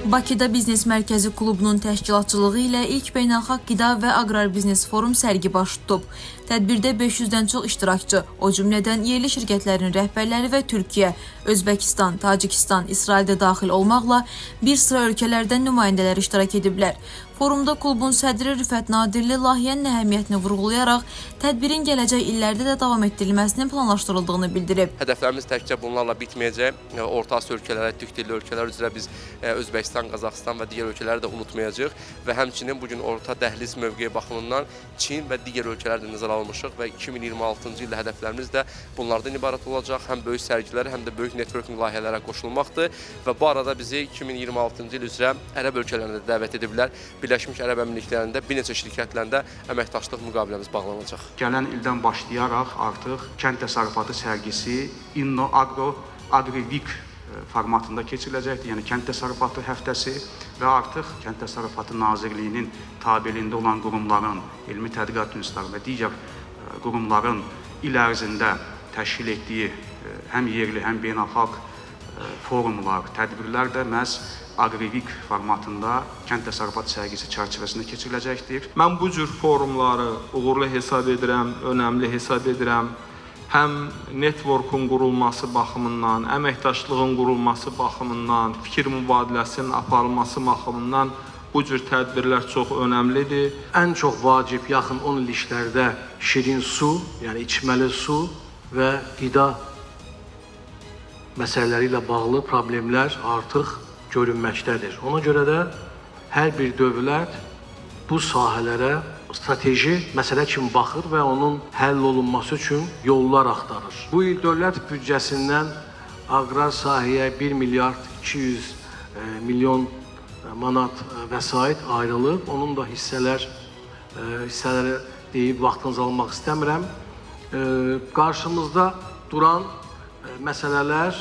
Bakıda Biznes Mərkəzi Klubunun təşkilatçılığı ilə ilk beynəlxalq qida və aqrar biznes forum sərgi baş tutub. Tədbirdə 500-dən çox iştirakçı, o cümlədən yerli şirkətlərin rəhbərləri və Türkiyə, Özbəkistan, Tacikistan, İsrail də daxil olmaqla bir sıra ölkələrdən nümayəndələr iştirak ediblər. Forumda klubun sədri Rüfət Nadirli layihənin əhəmiyyətini vurğulayaraq tədbirin gələcək illərdə də davam etdirilməsinin planlaşdırıldığını bildirib. Hədəflərimiz təkcə bunlarla bitməyəcək. Orta Asiya ölkələri, türk dilli ölkələr üzrə biz Özbəkistan, Qazaxıstan və digər ölkələri də unutmayacağıq və həmçinin bu gün orta dəhliz mövqeyi baxımından Çin və digər ölkələr də nəzərə almışıq və 2026-cı ildə hədəflərimiz də bunlardan ibarət olacaq. Həm böyük sərgilərə, həm də böyük networking layihələrə qoşulmaqdır və bu arada bizi 2026-cı il üzrə ərəb ölkələrinə də dəvət ediblər. Birləşmiş Ərəb Əmirliklərində bir neçə şirkətlə də əməkdaşlıq müqaviləmiz bağlanacaq. Gələn ildən başlayaraq artıq kənd təsərrüfatı sərgisi Inno Agro Agri Week formatında keçiriləcəkdir. Yəni kənd təsərrüfatı həftəsi və artıq Kənd Təsərrüfatı Nazirliyinin tabeliyində olan qurumların, elmi tədqiqat institutları və digər qurumların il ərzində təşkil etdiyi həm yerli, həm beynəlxalq forumlar, tədbirlər də məhz Agri Week formatında kənd təsərrüfatı sərgisi çərçivəsində keçiriləcəkdir. Mən bu cür forumları uğurlu hesab edirəm, önəmli hesab edirəm. Həm networkun qurulması baxımından, əməkdaşlığın qurulması baxımından, fikir mübadiləsinin aparılması baxımından bu cür tədbirlər çox önəmlidir. Ən çox vacib yaxın 10 illiklərdə şirin su, yəni içməli su və qida məsələləri ilə bağlı problemlər artıq görünməkdədir. Ona görə də hər bir dövlət bu sahələrə strateji məsələ kimi baxır və onun həll olunması üçün yollar axtarır. Bu il dövlət büdcəsindən aqrar sahəyə 1 milyard 200 milyon manat vəsait ayrılıb. Onun da hissələri deyib vaxtınızı almaq istəmirəm. Qarşımızda duran məsələlər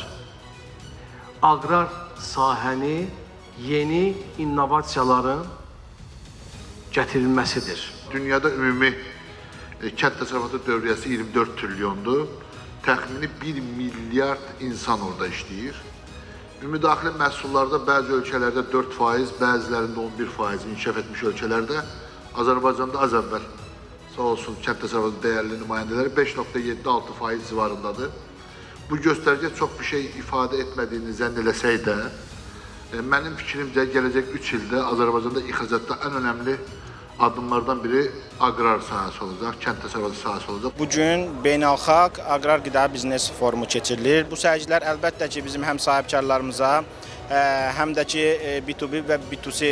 aqrar sahəni yeni innovasiyaların gətirilməsidir. Dünyada ümumi kənd təsərrüfatı dövriyyəsi 24 trilyondur. Təxmini 1 milyard insan orada işləyir. Ümumi daxili məhsullarda bəzi ölkələrdə 4%, bəzilərində 11% inkişaf etmiş ölkələrdə, Azərbaycanda az əvvəl sağ olsun kənd təsərrüfatı dəyərli nümayəndələri 5,7-6% civarındadır. Bu göstərgə çox bir şey ifadə etmədiyini zənn eləsək də, mənim fikrimcə gələcək 3 ildə Azərbaycanda ixracatda ən önəmli addımlardan biri aqrar sahəsi olacaq, kənd təsərrüfatı sahəsi olacaq. Bu gün beynəlxalq aqrar qida biznes forumu keçirilir. Bu sərgilər əlbəttə ki, bizim həm sahibkarlarımıza, həm də ki B2B və B2C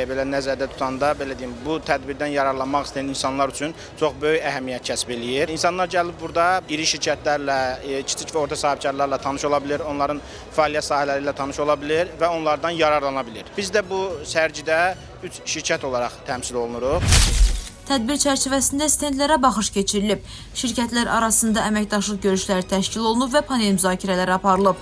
belə nəzərdə tutanda, belə deyim, bu tədbirdən yararlanmaq istəyən insanlar üçün çox böyük əhəmiyyət kəsb eləyir. İnsanlar gəlib burada iri şirkətlərlə, kiçik və orta sahibkarlarla tanış ola bilər, onların fəaliyyət sahələri ilə tanış ola bilər və onlardan yararlana bilir. Biz də bu sərgidə 3 şirkət olaraq təmsil olunuruq. Tədbir çərçivəsində stendlərə baxış keçirilib. Şirkətlər arasında əməkdaşlıq görüşləri təşkil olunub və panel müzakirələri aparılıb.